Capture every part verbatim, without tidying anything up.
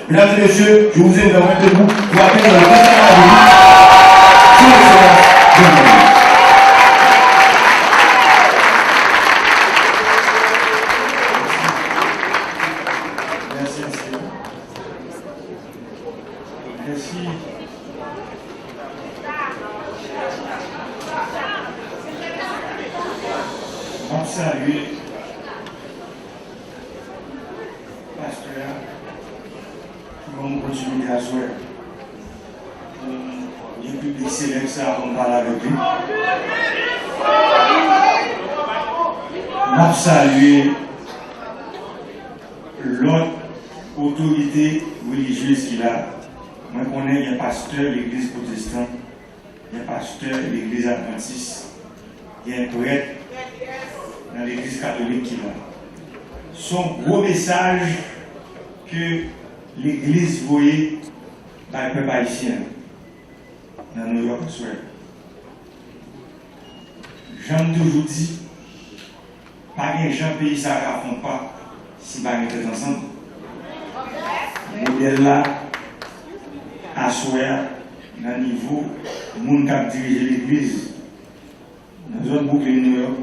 Mesdames et messieurs, je vous invite à vous mettre debout pour accueillir le président de la République, son Excellence Jovenel Moïse. Merci, monsieur. Merci. M ap salye pastè a ki ban m opòtinite aswè pou m gen piblik selèb sa a pou m pale avèk li. M ap salye lòt otorite relijyez ki la. Mwen konnen gen pastè legliz pwotestan, gen pastè legliz advantis, gen prèt nan legliz katolik ki la. Se yon gwo mesaj ke legliz voye bay pèp ayisyen an nan New York aswè. Jan m toujou di, pa gen jan peyi sa a ka fè yon pa si pa gen tèt ansanm. Modèl la, aswè a, nan nivo moun k ap dirije legliz nan zòn Brooklyn, New York,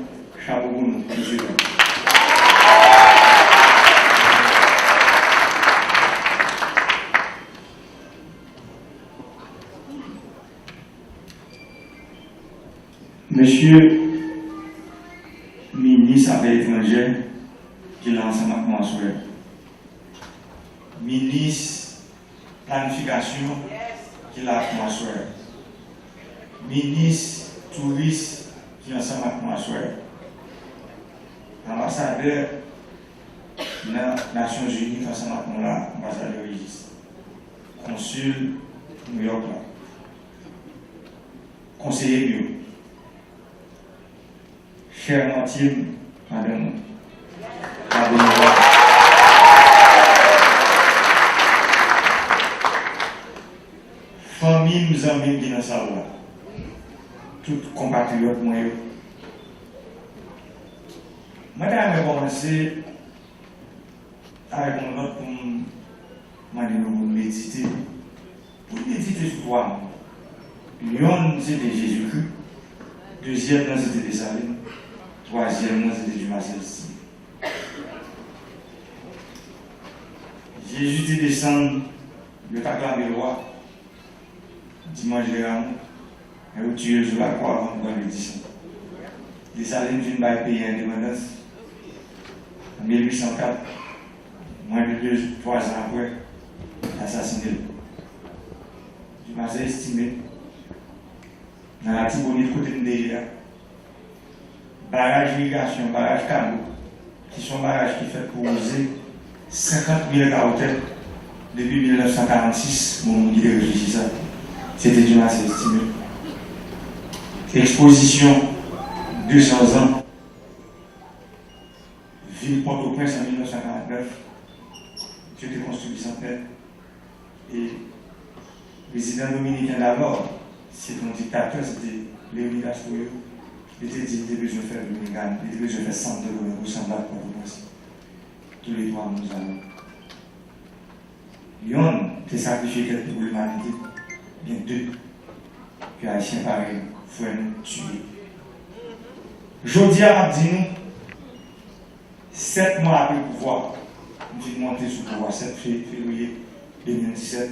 chapo pou nou, mesye dam. Mesye minis afè etranjè ki la ansanm ak mwen aswè. Minis planifikasyon ki la ak mwen aswè. Minis touris ki ansanm ak mwen aswè. Anbasadè nan Nasyonzini ki ansanm ak mwen la, anbasadè Régis. Konsil New York la. Konseye m yo. Chè mwatye m, madanm mwen. Madanm mwen. Fanmi m, zanmi m ki nan sal la. Tout konpatriyòt mwen yo. Mwen ta renmen kòmanse avèk yon nòt pou m mande nou pou n medite. Pou n medite sou twa mo. Yonn se te Jezikri, dezyèm nan se te Desalin, twazyèm nan se te Dumas Celestin. Jezi te desann, yo t aklame l wa. Dimanch de Ramo, yo tiye l sou lakwa avan vandredi san. Desalin fin bay peyi a endepandans an mil uit san kat, mwens de de, twa zan apre, y asasinen l. Dumas Celestin, nan Latibonit kote m te ye a, baraj irigasyon, baraj Kado, ki se yon baraj ki fèt pou wouze senkant mil ka wotè depi mil nèf san karannsis, bon, moun ki te reflechi sa, se te Dumas Celestin. Ekspozisyon de san zan vil Pòtoprens an mil nèf san karant nèf, yo te konstwi Bisantnè. E prezidan dominiken dalò, se te yon diktatè, se te Leonidas Trujillo, li te di li te bezwen fè Dominikani, li te bezwen fè Santo Domingo sanble ak Pòtoprens. Tou le twa moun sa yo. Yonn te sakrifye tèt li pou limanite, gen de ke Ayisyen parèy nou, frè nou, tiye. Jodi a, m ap di nou, sèt mwa apre pouvwa, m fin monte sou pouvwa, sèt fe-, fevriye de mil disèt,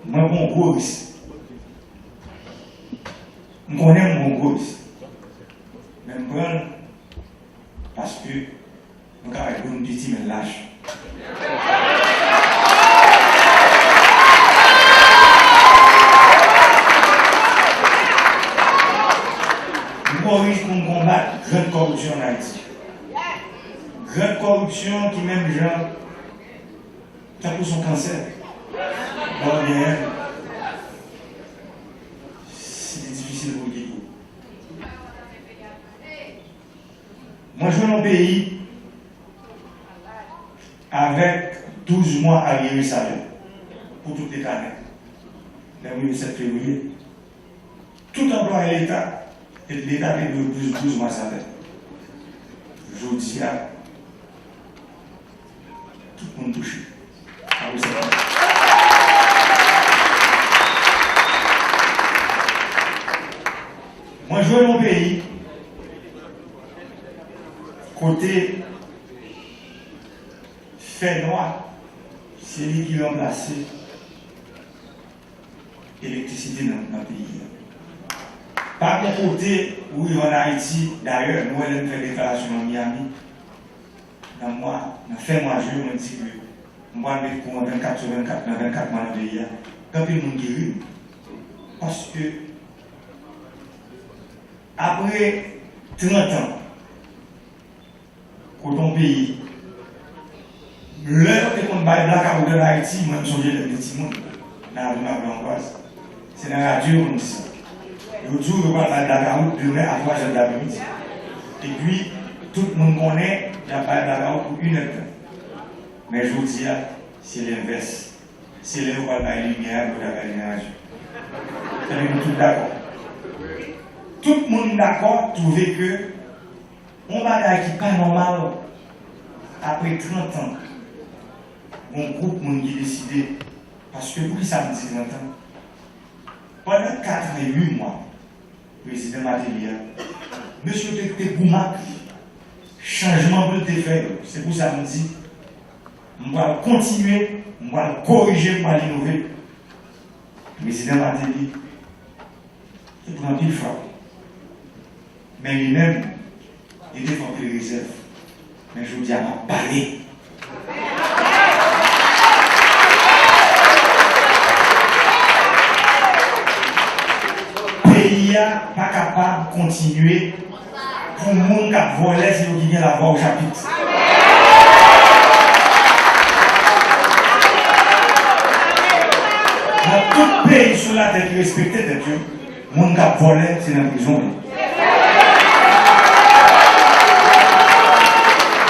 mwen pran yon gwo risk. M konnen m pran yon gwo risk. Men m pran l paske mwen ka wè grenn piti, men l lach. M pran risk pou m konbat grenn kòripsyon ann Ayiti. Grenn kòripsyon ki menm jan tankou se yon kansè. Lè w genyen l, se difisil pou l kite w. Mwen jwenn yon peyi avèk douz mwa aryere salè pou tout leta nèt. Lè m rive sèt fevriye, tout anplwaye leta, leta te dwe douz, douz mwa salè. Jodi a, tout moun touche. Apre sa, mwen jwe nan yon peyi kote fènwa, se li ki ranplase elektrisite nan, nan peyi a. Pa gen kote ou rive ann Ayiti, dayè, nou wè lè m fè deklarasyon nan Miami, nan mwa, nan fen mwa jen, mwen di ke m pral met kouran vennkat sou vennkat nan vennkat mwa nan peyi a. Gen anpil moun ki ri m. Paske apre trant an, kote yon peyi, lè yo te konn bay blakawout ann Ayiti, mwen m sonje lè m te timoun, nan avni Madan Anbwaz, se nan radyo yo konn di sa. Yo di w yo pral bay blakawout demen a twa zè d apre midi. Epi, tout moun konnen y ap bay blakawout pou inèdtan. Men jodi a, se lenvès. Se lè yo pral bay limyè a, yo ta bay limyè a. Sa vle di nou tout dakò. Tout moun dakò twouve ke yon bagay ki pa nòmal, apre trant an, yon gwoup moun ki deside, paske poukisa m di trant an? Pandan kat an e uit mwa, Prezidan Martelly a, mesye te, te goumen ak li. Chanjman pou l te fè yo. Se pou sa m di, m pral kontinye, m pral korije, m pral inove. Prezidan Martelly te pran anpil frap. Men li menm, li te fè anpil rezèv. Men jodi a, m ap pale. Peyi a pa kapab kontinye pou moun k ap vòlè, se yo ki gen lavwa o chapit. Nan tout peyi sou latè ki respekte tèt yo, moun k ap vòlè, se nan prizon yo.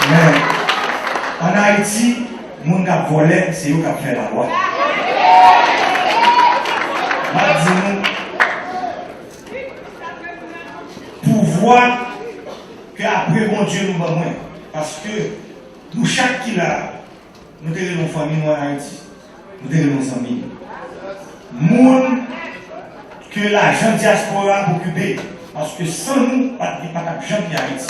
Men, ann Ayiti, moun k ap vòlè, se yo k ap fè lalwa. M ap di nou, pouvwa ke apre Bondye nou ban mwen, paske nou chak ki la, nou te rele yon fanmi nou ann Ayiti. Nou te rele yon zanmi. Moun ke lajan dyaspora ap okipe, paske san nou, pa t gen, pa t ap janm gen Ayiti.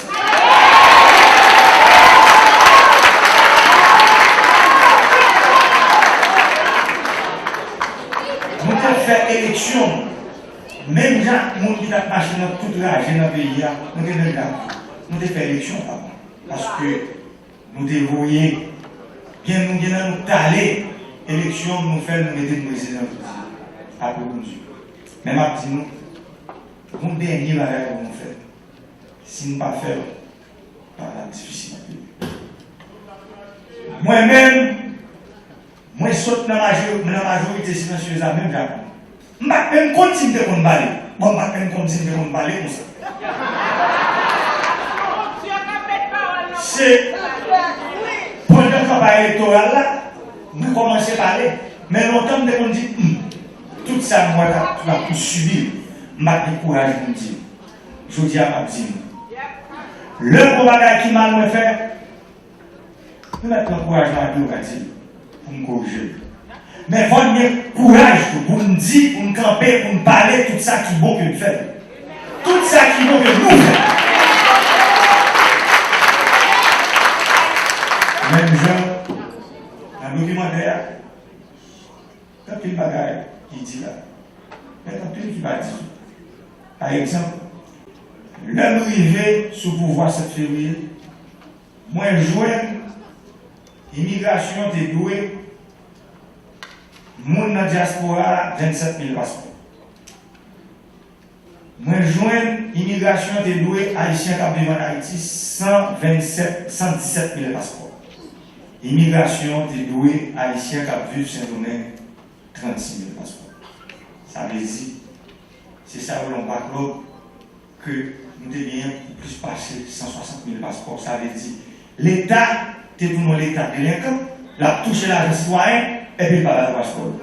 Nou te fè eleksyon, menm jan moun ki t ap mache nan tout raje nan peyi a, nou te menm jan. Nou te fè eleksyon, papa. Paske nou te voye, gen nou, gen nan nou t ale eleksyon, nou fè l, nou mete nou prezidan jodi a. Apre Bondye. Men m ap di nou, yon dènye bagay pou nou fè. Si n pa fè l, bagay la ap difisil anpil. Mwen menm, mwen sot nan majo-, nan majorite silansyez la menm jan ak nou. M pa t menm konn si m te konn pale. Bon, m pa t menm konn si m te konn pale konsa. Se pandan kanpay elektoral la, mwen kòmanse pale. Men lontan m te konn di, hmm, tout sa m wè k ap, k ap pou sibi, m pa t gen kouraj pou m di. Jodi a, m ap di nou. Lè gon bagay ki mal mwen fè, nou mèt pran kouraj nan ak nou ka di l pou n korije l. Men fò n gen kouraj tou pou n di, pou n kanpe, pou n pale tout sa ki bon ke n fè. Tout sa ki bon ke nou fè. Menm jan nan dokimantè a, gen anpil bagay ki di la. Men gen anpil ki pa di. Pa egzanp, lè m rive sou pouvwa sèt fevriye, mwen jwenn imigrasyon te dwe moun nan dyaspora a vennsèt mil paspò. Mwen jwenn imigrasyon te dwe Ayisyen k ap viv ann Ayiti san vennsèt, san disèt mil paspò. Imigrasyon te dwe Ayisyen k ap viv Sendomeng trannsis mil paspò. Sa vle di, se sa yo rele yon backlog ke nou te genyen pou plis pase san swasant mil paspò. Sa vle di, Leta te tounen yon Leta delenkan, l ap touche lajan sitwayen, epi l pa ba nou paspò yo.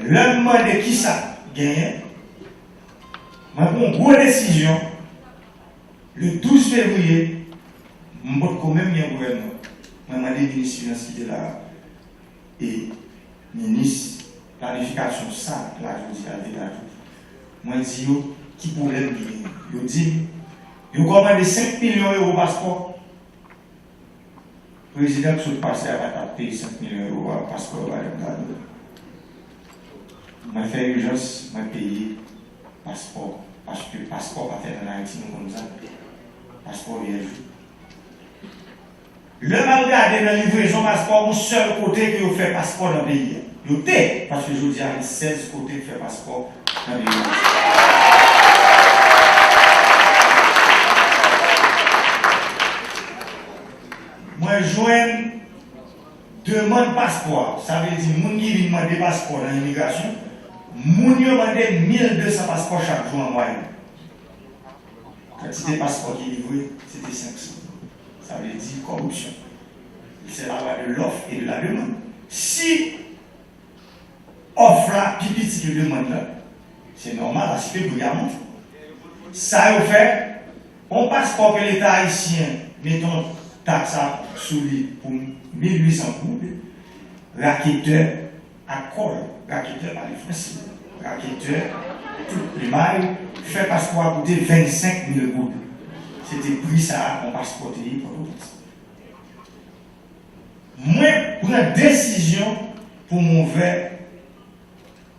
Lè m mande kisa genyen, mwen pran yon gwo desizyon, le douz fevriye, m potko menm gen gouvènman. Mwen mande minis finans ki te la a, e minis planifikasyon sa la jodi a, l te la tou. Mwen di yo, ki pwoblèm ki genyen? Yo di m, yo kòmande senk milyon ewo paspò. Prezidan k sot pase a pa t ap peye senk milyon ewo a paspò yo pa t ap gade. Mwen fè ijans, mwen peye paspò, paske paspò pa fèt ann Ayiti, nou konn sa. Paspò vyèj. Lè m al gade nan livrezon paspò, yon sèl kote ke yo fè paspò nan peyi a. Yo te, paske jodi a, gen sèz kote k fè paspò nan peyi a. Mwen jwenn demann paspò a, sa vle di moun ki vin mande paspò nan imigrasyon, moun yo mande mil de san paspò chak jou an mwayèn. Kantite paspò ki livre, se te senk san. Sa vle di kòripsyon. Se la lwa de lòf e de la demann. Si òf la pi piti ke demann nan, se nòmal, achte pri a monte. Sa yo fè, yon paspò ke Leta ayisyen mete yon taks sou li pou mil uit san goud, raketè ak kò l, raketè pale franse, raketè tout plimay, fè paspò a koute vennsenk mil goud. Se te pri sa a yon paspò te ye Pòtoprens. Mwen pran desizyon pou m ouvè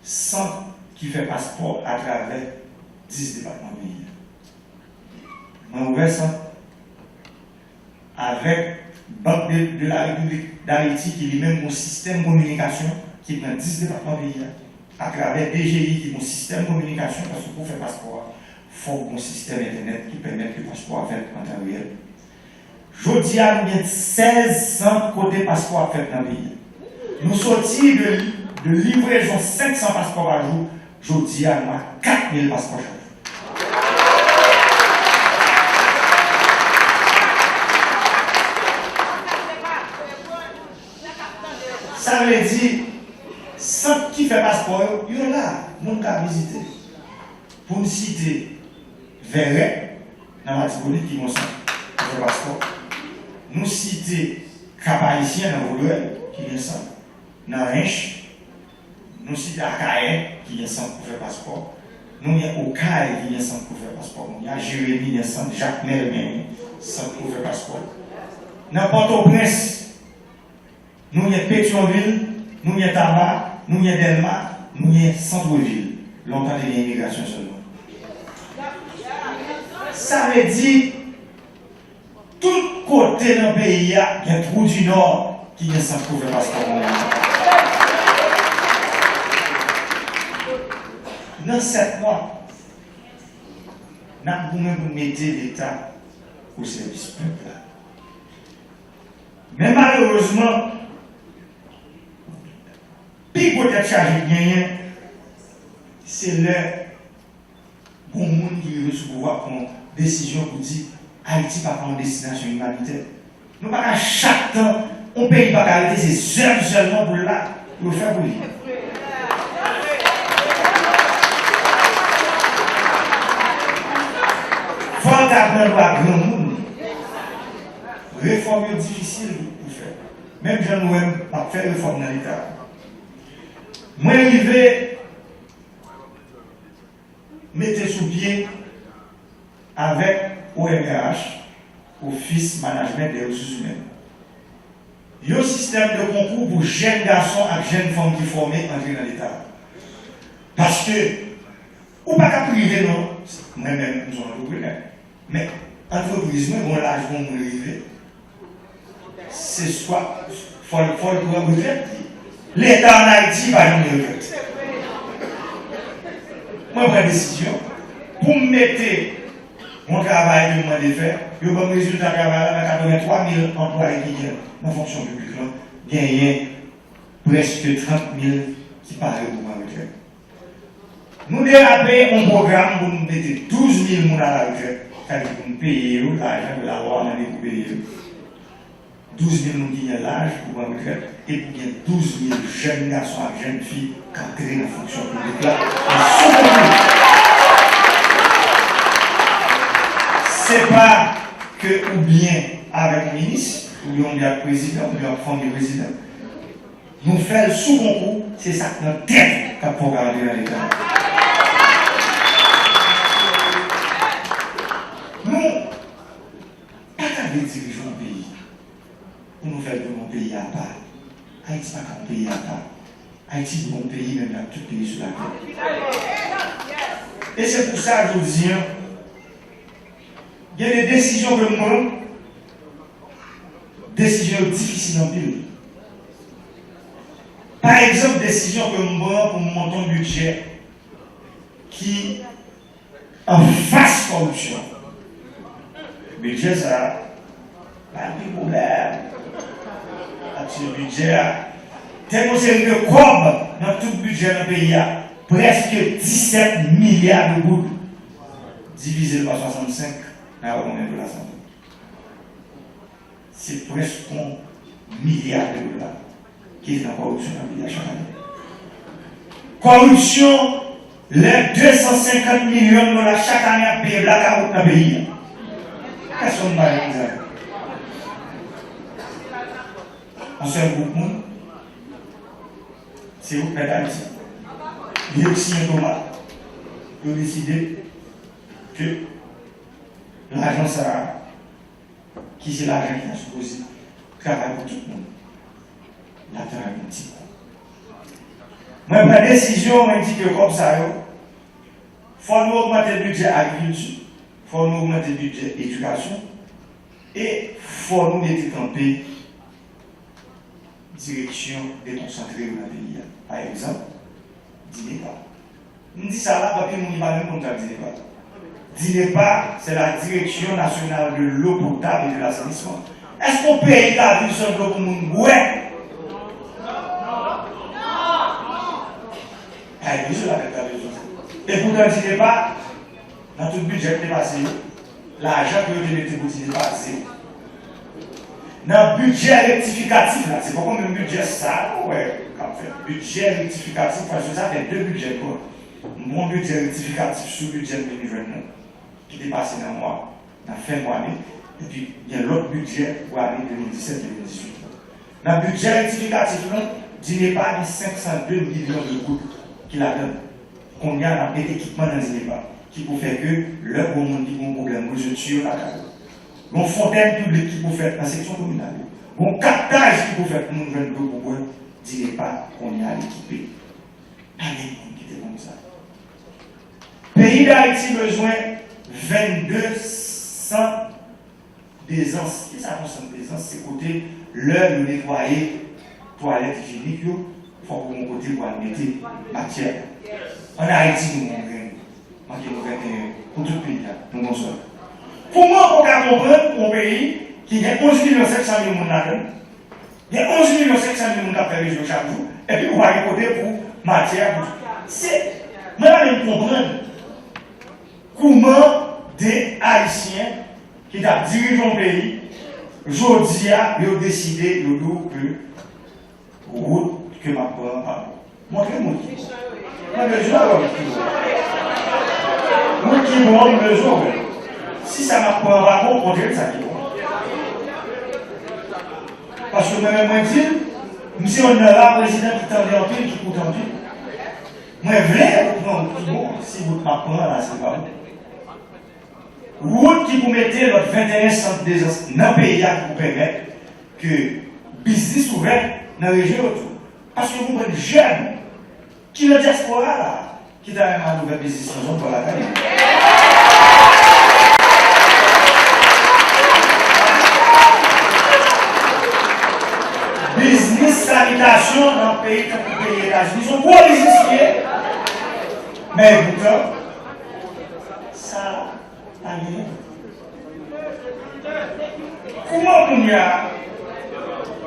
sant ki fè paspò atravè dis depatman peyi a. Mwen ouvè sant avèk Bank de, de la République d'Haïti, ki li menm gon sistèm kominikasyon ki pran dis depatman peyi a, atravè D G I ki gon sistèm kominikasyon, paske pou fè paspò a, fòk gon sistèm entènèt ki pèmèt ke paspò a fèt an tan reyèl. Jodi a, nou gen sèz sant kote paspò ap fèt nan peyi a. Nou soti de, de livrezon senk san paspò pa jou, jodi a, nou a kat mil paspò chak jou. Sa vle di, sant ki fè paspò yo, yo la, moun ka vizite. Pou n site Vèrè, nan Latibonit ki gon sant pou fè paspò. Nou site Kap Ayisyen nan Vodrèl ki gen sant. Nan Ench, nou site Akayè ki gen sant pou fè paspò. Nou gen Okay ki gen sant pou fè paspò. Kounye a Jeremi gen sant, Jakmèl gen sant pou fè paspò. Nan Pòtoprens, nou gen Petyonvil, nou gen Taba, nou gen Dèlma, nou gen Santrevil. Lontan te gen imigrasyon sèlman. Sa vle di, tout kote nan peyi a, gen Twou di Nò ki gen sant pou fè paspò moun nan. Nan sèt mwa, n ap goumen pou n mete Leta o sèvis pèp la. Men malerezman, pi gwo tèt chaje k genyen, se lè gon moun ki rive sou pouvwa pran desizyon pou di Ayiti pa ka yon destinasyon imanitè. Nou pa ka chak tan, yon peyi pa ka rete se zèv sèlman pou l la, pou yo fè pou li. Fò l ta pran dwa granmoun. Refòm yo difisil pou fè. Menm jan nou wè m ap fè refòm nan Leta. Mwen rive mete sou pye avèk O M R H, Office Management des Ressources Humaines, yon sistèm de konkou pou jèn gason ak jèn fanm ki fòme antre nan Leta. Paske ou pa ka prive non, mwen menm, m se yon antreprenè. Men, antrepriz mwen, bon laj pou moun rive, se swa fò l, fò l pran retrèt li. Leta ann Ayiti pa janm gen retrèt. Mwen pran desizyon pou m mete yon travay ke m mande fè, yo ban m rezilta travay la nan katrevenntwa mil anplwaye ki gen nan fonksyon piblik lan, genyen prèske trant mil ki pare pou pran retrèt. Nou derape yon pwogram pou nou mete douz mil moun alaretrèt, sa vle di pou nou peye yo lajan ke lalwa a mande pou peye yo. Douz mil moun ki gen laj pou pran retrèt, e pou gen douz mil jèn gason ak jèn fi k antre nan fonksyon piblik la, e sou konkou. Se pa ke ou byen avèk yon minis, Oubyen w ap prezidan, oubyen w ap fanmi prezidan. Nou fè l sou konkou, se sa k nan tèt ou k ap fè w ka rantre nan Leta. Nou pa ka vle dirije yon peyi pou nou fè l vin yon peyi apa. Ayiti pa ka yon peyi apa. Ayiti dwe yon peyi menm jan ak tout peyi sou latè. E se pou sa, jodi a, gen de desizyon ke m pran, desizyon yo difisil anpil. Pa egzanp, desizyon ke m pran pou m monte yon bidjè ki anfas kòripsyon. Bidjè sa a, pa anpil pwoblèm. Aktyèl bidjè a, tèlman seri de kòb nan tout bidjè nan peyi a, prèske disèt milya de goud. Divize l pa swasannsenk, n a wè konbyen dola sa fè. Se prèske yon milya de dola ki nan kòripsyon nan peyi a chak ane. Kòripsyon, lè de san senkant milyon dola chak ane ap peye blakawout nan peyi a. Pèsonn pa janm di sa. Yon sèl gwoup moun, se yo k mèt Ayiti. Yo k siyen Toma. Yo deside ke lajan sa a, ki se lajan ki ta sipoze travay pou tout moun, l ap travay pou ti moun. Mwen pran desizyon, mwen di ke kòb sa yo, fò nou ogmante bidjè agrikilti, fò nou ogmante bidjè edikasyon, e fò nou mete kanpe direksyon dekonsantre yo nan peyi a. Pa egzanp, DINEPA. M di sa la, anpil moun ki pa menm konn sa k DINEPA. DINEPA, c'est la Direction Nationale de l'Eau Potable et de l'Assainissement. Èske yon peyi ka viv san dlo pou moun bwè? Pa gen bezwen la pèp ka bezwen sa. E poutan DINEPA, nan tout bidjè ki te pase yo, lajan ke yo te mete pou DINEPA, zewo. Nan bidjè rektifikatif la, se poko menm bidjè sa a nou wè k ap fèt. Bidjè rektifikatif, paske sa fè de bidjè, bon. M pran bidjè rektifikatif sou bidjè m vin jwenn nan, ki te pase nan mwa, nan fen mwa me, epi gen lòt bidjè pou ane de mil disèt de mil dizuit la. Nan bidjè rektifikatif lan, DINEPA gen senk san de milyon de goud ki ladan l. Kounye a, n ap met ekipman nan DINEPA, ki pou fè ke lè gwo moun ki gen yon pwoblèm, bezwen tiyo lakay yo. Yon fontèn piblik ki pou fèt nan seksyon kominal yo. Yon kaptaj ki pou fèt pou moun jwenn dlo pou bwè, DINEPA kounye a l ekipe. Pa gen moun ki te konn sa. Peyi Dayiti bezwen vennde sant dezans. Kisa k yon sant dezans? Se kote lè yo netwaye twalèt ijyenik yo, fòk ou gen yon kote pou al mete matyè. Ann Ayiti, nou gen yon grenn. Manke nou venteyen pou tout peyi a. Nou gen yon sèl. Kouman ou ka konprann yon peyi ki gen onz milyon senk san mil moun ladan l, gen onz milyon senk san mil moun k ap fè bezwen chak jou, epi ou pa gen kote pou matyè pou. Se, mwen pa menm konprann kouman de Ayisyen ki t ap dirije yon peyi, jodi a, yo deside, yo di w ke wout ke m ap pran an pa bon. Montre m wout ki bon. Mwen bezwen wè wout ki bon. Wout ki bon an, m bezwen wè. Si sa m ap pran an pa bon, montre m sa ki bon. Paske mwen menm, mwen di l, m se yonn nan ra prezidan ki tande anpil, ki koute anpil. Mwen vle pran wout ki bon, si wout m ap pran la, se pa bon. Wout ki pou mete lòt venteyen sant dezans nan peyi a, ki pou pèmèt ke biznis ouvè nan rejyon yo tou. Paske ou konprann jèn ki nan dyaspora la, ki ta renmen al ouvè biznis nan zòn bò lakay li. Biznis sanitasyon nan peyi tankou peyi Etazini, se yon gwo biznis li ye. Men epoutan, sa pa genyen. Kouman kounye a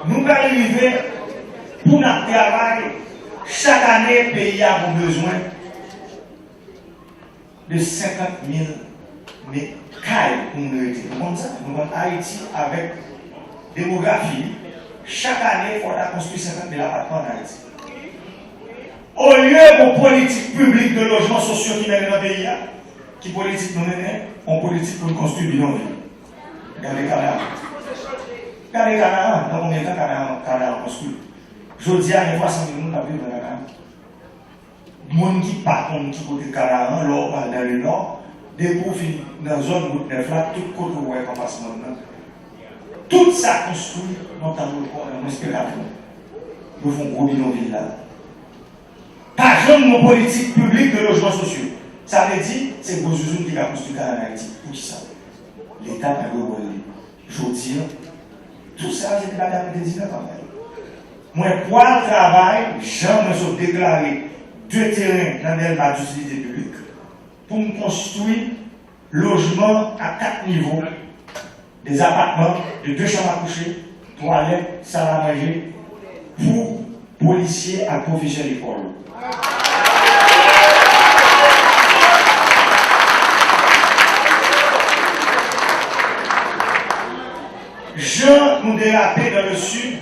nou pral rive pou n ap travay chak ane, peyi a gon bezwen de senkant mil mèt kay pou moun rete. Nou konn sa? Nou konn Ayiti avèk demografi li, chak ane fò w ta konstwi senkant mil apatman ann Ayiti. Olye gon politik piblik de lojman sosyo ki mennen nan peyi a, ki politik nou mennen? Yon politik pou n konstwi bidonvil. Gade kanal. Gade Kanaran, nan konbyen tan Kanaran, Kanaran konstwi? Jodi a, gen twa san mil moun k ap viv nan Kanaran. Moun ki pa konn ki kote Kanaran, lè w pral nan le nò, depi w fin nan zòn Wout Nèf la, tout kote w wè anfas mòn nan, tout sa konstwi nan tan rekò, nan mwens ke katran. Yo fè yon gwo bidonvil la. Pa janm gen yon politik piblik de lojman sosyo. Sa vle di, se gwo zouzoun ki ka konstwi kay ann Ayiti. Poukisa? Leta pa jwe wòl li. Jodi a, tout sa se te bagay mwen te di nan kanpay. Mwen pral travay, jan mwen sot deklare de teren nan Dèlma ditilite piblik, pou m konstwi lojman a kat nivo, des appartements de deux chambres à coucher, twalèt, sal a manje pou polisye ak pwofesè lekòl. Jan nou derape dans le sud,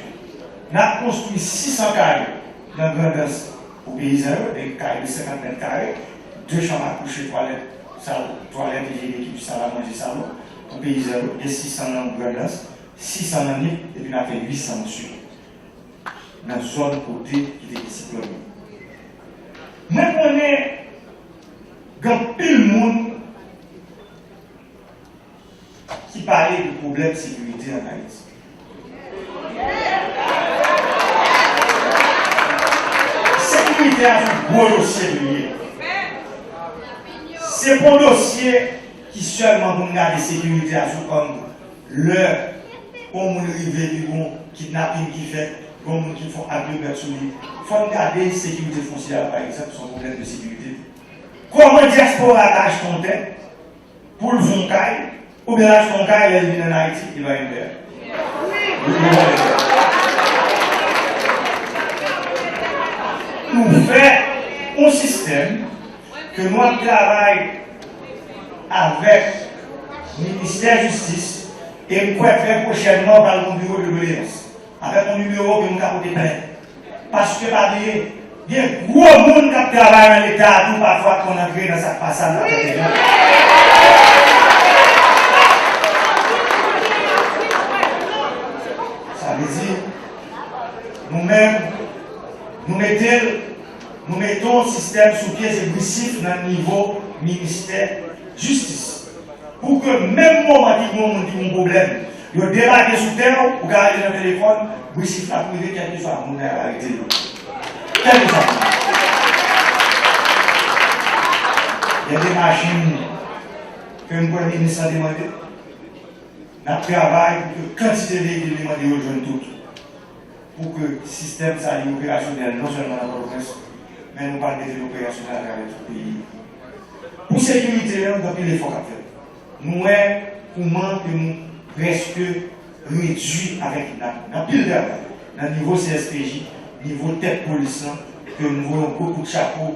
n ap konstwi sis san kay nan Grandans pou peyizan yo, de kay de senkant mèt kare, de chanm a kouche, twalèt, sal, twalèt, ijyenik, epi sal a manje, salon, pou peyizan yo, gen sis san nan Grandans, sis san nan Nip, epi n ap fè uit san nan Sid, nan zòn kote ki te gen siklòn yo. Mwen konnen gen anpil moun ki pale de pwoblèm sekirite ann Ayiti. Sekirite a se yon gwo dosye li ye. Se pa yon dosye ki sèlman pou n gade sekirite a sou ang lè yon moun rive, epi gon kidnaping ki fèt, gon moun ki fè yon ak de mèt sou li. Fò n gade sekirite fonsyè a, pa egzanp, se yon pwoblèm de sekirite. Kòman dyaspora ta achte yon tè pou l fè yon kay, oubyen l achte yon kay, lè l vin ann Ayiti, li pa gen tè a? Li pa gen tè a. Nou fè yon sistèm ke nou ap travay avèk ministè jistis, e m kwè trè pwochènman w pral gen yon biwo de doleyans avèk yon nimewo ke nou ka pote plent. Paske pa bliye, gen gwo moun k ap travay nan Leta a tou pafwa k konn antre nan sa k pa sal nan tèt yo. Sa vle di, nou menm, nou mete l, nou mete yon sistèm sou pye, se brisif nan nivo ministè jistis. Pou ke menm moman ki gen yon moun ki gen yon pwoblèm, yo debake sou tè w, ou ka rele nan telefòn, brisif la ap rive, kèlkeswa moun nan y ap arete yo. Kèlkeswa moun nan. Gen de machin ke m kwè minis lan te mande. N ap travay pou ke kantite veyikil li mande yo jwenn tout. Pou ke sistèm sa li operasyonèl non sèlman nan Pòtoprens, men nou pral mete l operasyonèl atravè tout peyi a. Pou sekirite a, gen anpil efò k ap fèt. Nou wè kouman ke nou prèske redui avèk nan, nan anpil travay, nan nivo C S P J, nivo tèt polis lan, ke nou voye yon gwo kout chapo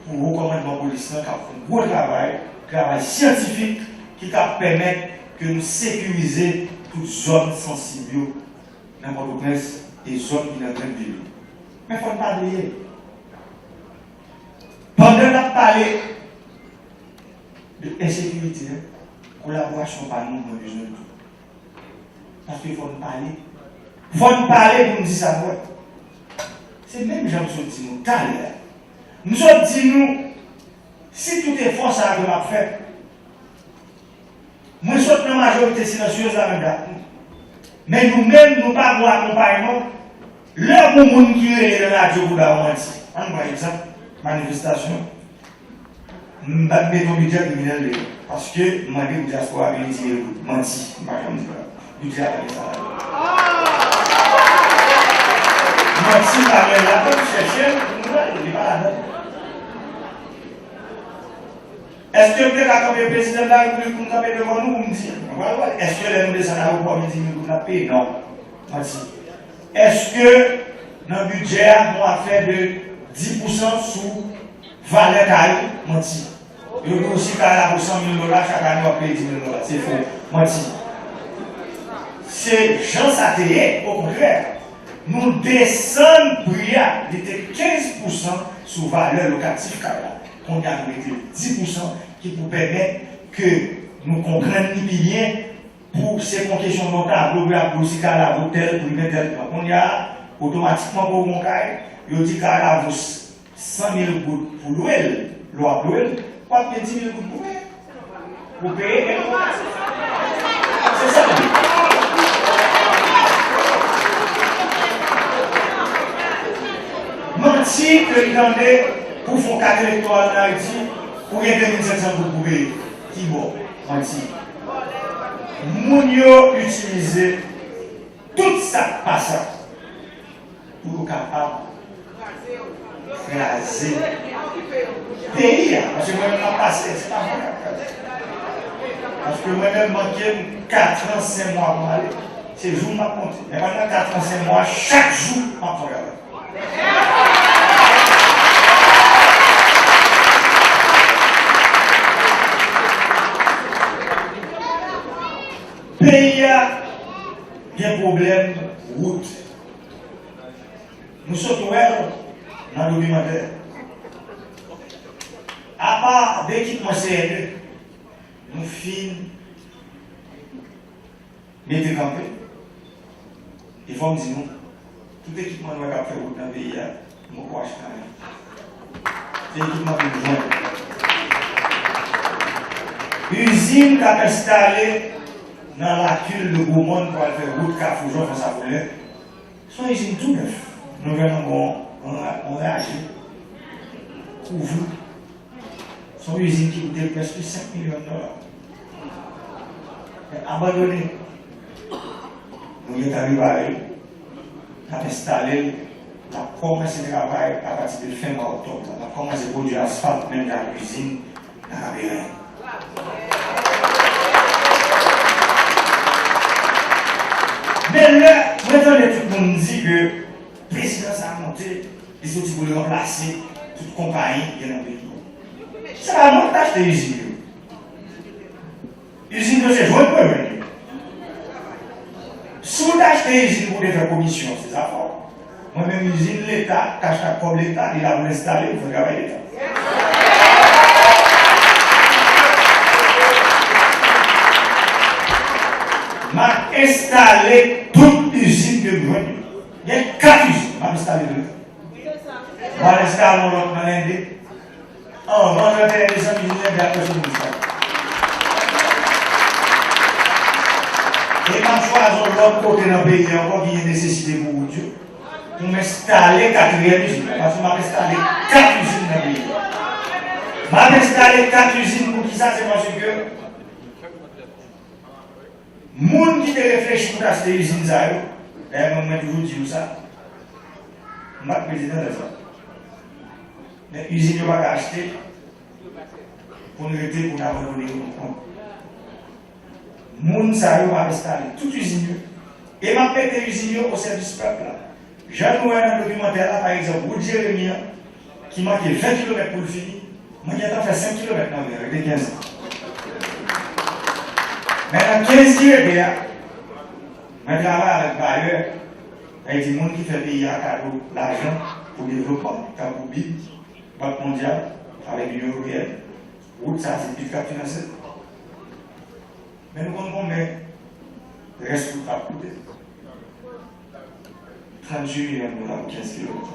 pou wo kòmandman polis lan k ap fè yon gwo travay, travay syantifik ki ka pèmèt ke nou sekirize tout zòn sansib yo nan Pòtoprens e zòn ki nan grenn vil yo. Men fò n pa bliye, pandan n ap pale de ensekirite a, kolaborasyon pa nou, mwen bezwen l tou. Paske fò n pale. Fò n pale pou n di sa n wè. Se menm jan m sot di nou talè a. M sot di nou, si tout efò sa a ke m ap fè, mwen sot nan majorite silansyez la menm dat. Men nou menm, nou pa gen akonpayman. Lè gon moun ki rele nan radyo pou ba yon manti, ann pran egzanp, manifestasyon, m pa t mete yon bidjè kriminèl deyò. Paske m mande pou dyaspora vini di, ekout, manti, m pa janm di sa. Bidjè a pa gen sa ladan. Manti pa gen ladan, chèche l, nou wè l, li pa ladan. Èske m te ka kanpe prezidan de la repiblik pou m kanpe devan nou pou m di, mwen pral wè, èske lè nou desann ayewopò vin di mil goud n ap peye? Non. Manti. Èske nan bidjè a, nou ap fè de dis pou san sou valè kay? Manti. Yo di w si kay la vo san mil dola, chak ane w ap peye dis mil dola. Se fo. Manti. Se jan sa te ye, okontrè. Nou desann pri a, li te kenz pou san sou valè lokatif kay la. Kounye a nou mete l dis pou san ki pou pèmèt ke nou konprann li pi byen, Pou se pa yon kesyon nan tablo pou y ap di w si kay la vo tèl pri, men tèl pri. Kounye a, otomatikman pou w gen yon kay, yo di kay la vo san mil goud pou lwe l, lè w ap lwe l, w ap gen dis mil goud pou peye. Pou peye, men l vo kat. Se sa l ye. Manti ke m tande pou fè yon kat elektoral ann Ayiti, pou gen de mil senk san goud pou peye. Kibò? Manti. Moun yo itilize tout sa k pa sa pou yo kapab kraze peyi a. Paske mwen menm m ap pase, se pa mwen k ap kraze. Paske mwen menm manke m kat an senk mwa pou m ale. Se jou m ap konte. Men pandan kat an senk mwa, chak jou m ap fè yon travay. Peyi a gen pwoblèm wout. Nou sot wè l nan dokimantè. Apa de ekipman C N E, nou fin mete kanpe. E fò m di nou, tout ekipman nou wè k ap fè wout nan peyi a, nou poko achte anyen. Se ekipman ke nou jwenn. Izin k ap enstale nan Lakil de Gwomòn pou al fè wout Kafou Jan Fon Savoulè, se yon izin tou nèf. Nou jwenn yon, yon, yon raje kouvri. Se yon izin ki koute prèske senk milyon dola. Men abandone. Nou gentan repare l. N ap enstale l. N ap kòmanse travay apati de fen mwa oktòb la. N ap kòmanse pwodui asfalt menm jan ak izin nan Kaberenn. Men lè mwen tande tout moun di ke prezidan sa a monte, li soti pou l ranplase tout konpayi ki gen nan peyi a. Se pa mwen ki t achte izin yo. Izin yo se jwenn mwen jwenn yo. Si w t achte izin pou w te fè komisyon, se zafè w. Mwen menm, izin Leta, k achte ak kòb Leta, li la pou l enstale, pou fè travay Leta. M ap enstale tout izin ke m jwenn yo. Gen kat izin, m ap enstale yo. M al enstale yon lòt nan Lende. Anvan trannteyen desanm, izin Lende ap fè sou moun sa. E m ap chwazi yon lòt kote nan peyi a ankò ki gen nesesite pou wout yo, pou m enstale katriyèm izin nan. Paske m ap enstale kat izin nan peyi a. M ap enstale kat izin, poukisa? Se paske moun ki te reflechi pou t achte izin sa yo, dayè mwen, mwen toujou di nou sa, m pa t prezidan lè sa. Men izin yo pa ka achte pou n rete, pou n abandone yo, non. Moun sa yo m ap enstale tout izin yo. E m ap mete izin yo o sèvis pèp la. Jan nou wè nan dokimantè la, pa egzanp, wout Jeremi an, ki manke ven kilomèt pou l fini, mwen gentan fè senk kilomèt nan ven an, rete kenz. Men nan kenz ki rete a, mwen travay avèk bayè, sa vle di moun ki fè peyi a kado lajan pou devlopman, tankou bid, Bank Mondyal, avèk Linyon Ewopeyèn. Wout sa a, se bid k ap finanse l. Men nou konn konbyen rès wout la ap koute? Tranntuit milyon dola pou kenz kilomèt.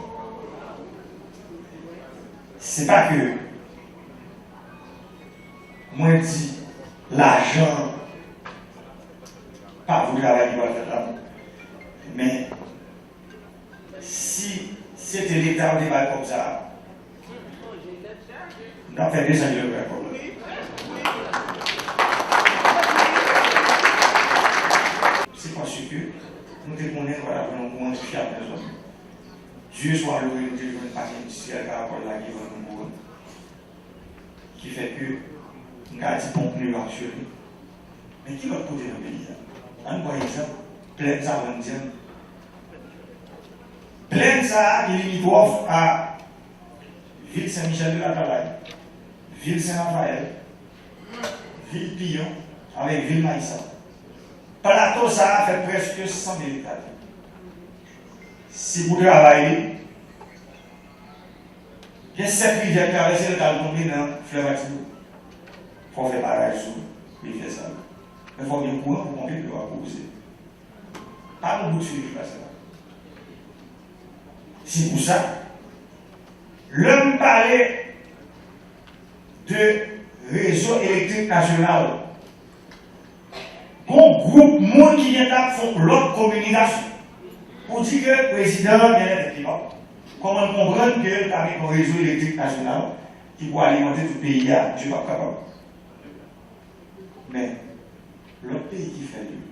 Se pa ke mwen di lajan pa vo travay ki pral fèt la, non. Men si se te Leta yo te bay kòb sa a, n ap fè de san kilomèt ak kòb la. Se paske nou te konnen nou pa t ap jwenn yon kouran ki fyab nan zòn nan. Dye swa lore nou te jwenn pak endistriyèl Karapòl la ki vann nou kouran. Ki fè ke m ka di ponp nou yo aksyone. Men ki lòt kote nan peyi a? Ann pran egzanp, plèn Savann Dyann. Plèn sa a ki limitwòf a vil Sen Michèl de Latalay, vil Sen Rafayèl, vil Piyon avèk vil Mayisa. Plato sa a fè prèske san mil eta. Si pou travay li, gen sèt rivyè k travèse l k al tonbe nan flèv Atibonit. Fò w fè baraj sou rivyè sa yo. Men fòk gen kouran pou ponpe dlo a, pou wouze. Pa gen bout fil ki pase la. Se pou sa, lè m pale de rezo elektrik nasyonal, gon gwoup moun ki gentan ap fè yon lòt kominikasyon pou di ke prezidan an genlè tèt li pa bon. Kòman n konprann ke l ta gen yon rezo elektrik nasyonal ki pou alimante tout peyi a, misye p ap kapab. Men, lòt peyi ki fè l yo,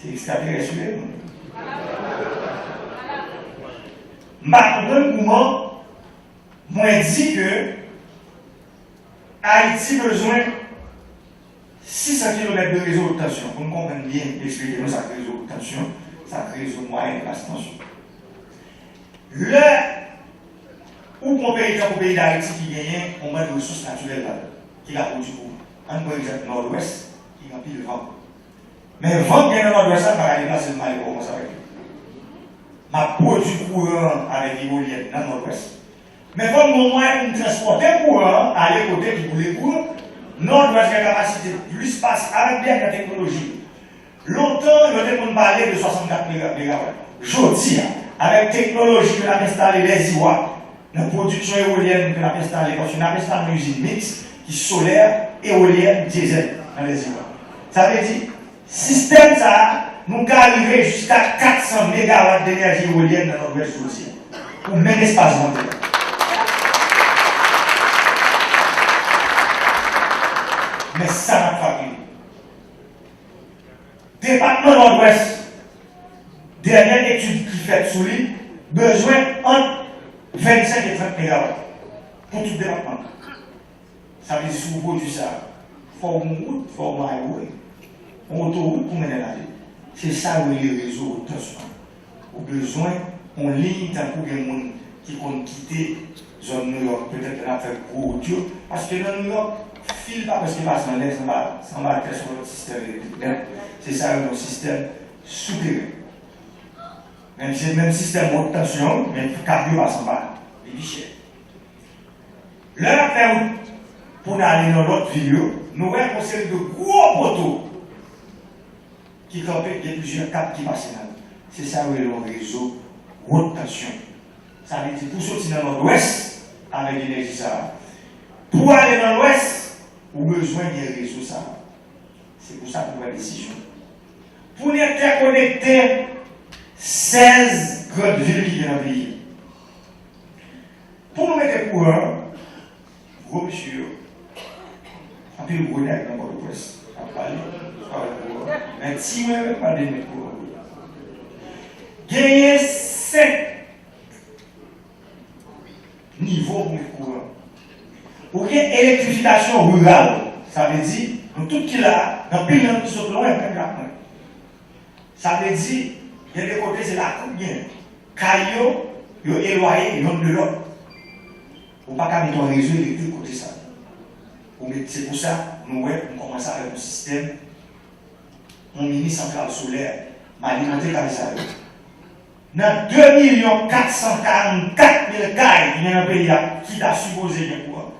se ekstraterès yo ye, non? M pa konprann kouman mwen di ke Ayiti bezwen sis san kilomèt de rezo wot tansyon. Pou n konprann byen, m eksplike nou sa k rezo wot tansyon, sa k rezo mwayèn bas tansyon. Lè ou pran peyi tankou peyi Dayiti ki genyen yon bann resous natirèl ladan l, ki ka pwodui kouran. Ann pran egzanp Nòdwès, ki gen anpil van. Men van k gen nan Nòdwès la, m pa ka deplase m ale bò konsa avèk li. M ap pwodui kouran avèk ewolyèn nan Nòdwès. Men fò m gen yon mwayen pou m transpòte kouran an ale kote ki boule kouran. Nòdwès gen kapasite plis pase avèk dènye teknoloji. Lontan, yo te konn pale de swasannkat mega-, megawat. Jodi a, avèk teknoloji ke n ap enstale Lèziwa, nan pwodiksyon ewolyèn ke n ap enstale, paske n ap enstale yon izin miks ki solè, ewolyèn, dyezèl nan Lèziwa. Sa vle di, sistèm sa a, nou ka rive jiska kat san megawat denèji ewolyèn nan Nòdwès jodi a, pou menm espas vant la. Men sa n ap fabrike. Depatman Nòdwès, dènye etid ki fèt sou li, bezwen ant vennsenk e trant megawat pou tout depatman. Sa vle di, si w pwodui sa, fò w gen yon wout, fò w gen yon highway, yon otowout pou mennen l ale. Se sa yo rele rezo wot tansyon. Ou bezwen yon liy, tankou gen moun ki konn kite zòn Nouyòk, petèt lè n ap fè gwo wout yo, paske nan Nouyòk, fil pa prèske pase anlè, se anba, se anba tè, se yon lòt sistèm elektrik nèt. Se sa yo rele yon sistèm souteren. Menm si se menm sistèm wot tansyon, men kab yo pase anba, li pi chè. Lè n ap fè wout pou n ale nan lòt vil yo, nou wè gon seri de gwo poto ki kanpe, gen plizyè kab ki pase nan li. Se sa yo rele yon rezo wot tansyon. Sa vle di, pou soti nan Nòdwès avèk enèji sa a, pou ale nan Lwès, ou bezwen gen rezo sa a. Se pou sa nou pran desizyon pou n entèkonekte sèz grann vil ki gen nan peyi a. Pou nou mete kouran, gwo mesye yo, anpil gwo nèg nan Pòtoprens ap pale, pale kouran, men ti mwen menm pa de met kouran. Genyen senk nivo pou met kouran. Ou gen elektrifikasyon riral, sa vle di, nou tout ki la a, gen anpil nan nou ki sot lwen, menm jan ak mwen. Sa vle di, gen de kote se lakou k genyen. Kay yo, yo elwaye yonn de lòt. Ou pa ka mete yon rezo elektrik kote sa. Ou met, se pou sa, nou wè, nou kòmanse avèk yon sistèm, yon mini santral solè, m alimante kay sa yo. Nan de milyon kat san karannkat mil kay ki gen nan peyi a, ki ta sipoze gen kouran,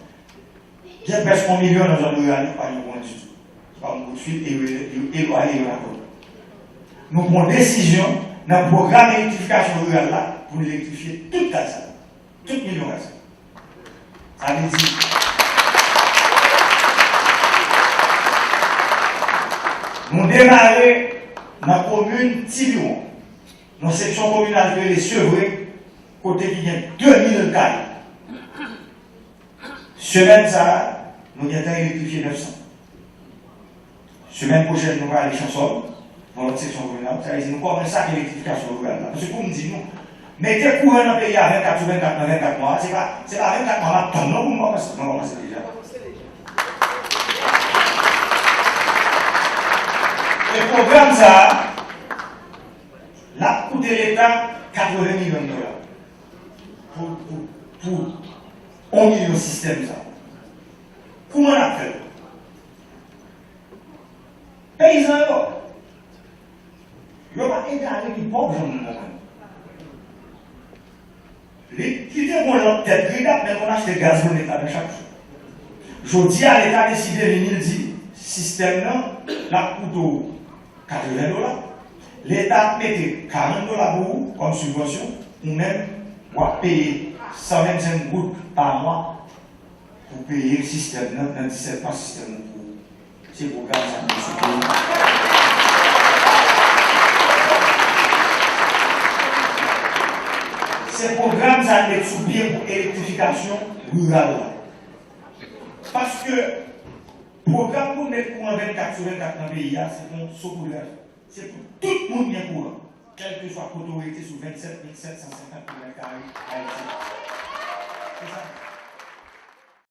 gen prèske yon milyon nan zòn riral yo ki pa gen kouran ditou, ki pa gen kout fil e yo, yo elwaye youn ak lòt. Nou pran desizyon nan pwogram elektrifikasyon riral la pou n elektrifye tout kay sa yo, tout milyon kay sa yo. Sa vle di, nou demare nan komin Tibiwon, nan seksyon kominal ki rele Sevre, kote ki gen de mil kay. Semèn sa a, nou gentan elektrifye nèf san. Semèn pwochèn, nou prale Chansòl, nan lòt seksyon kominal. Sa vle di, nou kòmanse ak elektrifikasyon riral la. Paske pou m di nou, mete kouran nan peyi a vennkat sou vennkat nan vennkat mwa, se pa, se pa vennkat mwa m ap tann non pou m kòmanse. Mwen kòmanse deja. E pwogram sa a, l ap koute Leta katreven milyon dola pou, pou, pou yon milyon sistèm sa. Kouman n ap fè l? Peyizan yo, yo pa egare ni pòv jan moun konprann. Li, li te gon lòt tèt gridap, men konn achte gaz bonèt ladan chak jou. Jodi a, Leta deside vini, l di, sistèm nan, L ap koute w katreven dola. Leta ap mete karant dola pou ou kòm sibvansyon, ou menm, w ap peye san vennsenk goud pa mwa pou peye sistèm nan, nan disèt mwa sistèm nan pou ou. Se pwogram sa n met sou pye. Se pwogram sa n met sou pye pou elektrifikasyon riral la. Paske pwogram pou n met kouran vennkat sou vennkat nan peyi a, se yon sopodaj. Se pou tout moun gen kouran, kèlkeswa kote w rete sou vennsèt mil sèt san senkant kilomèt kare Ayiti. Se sa.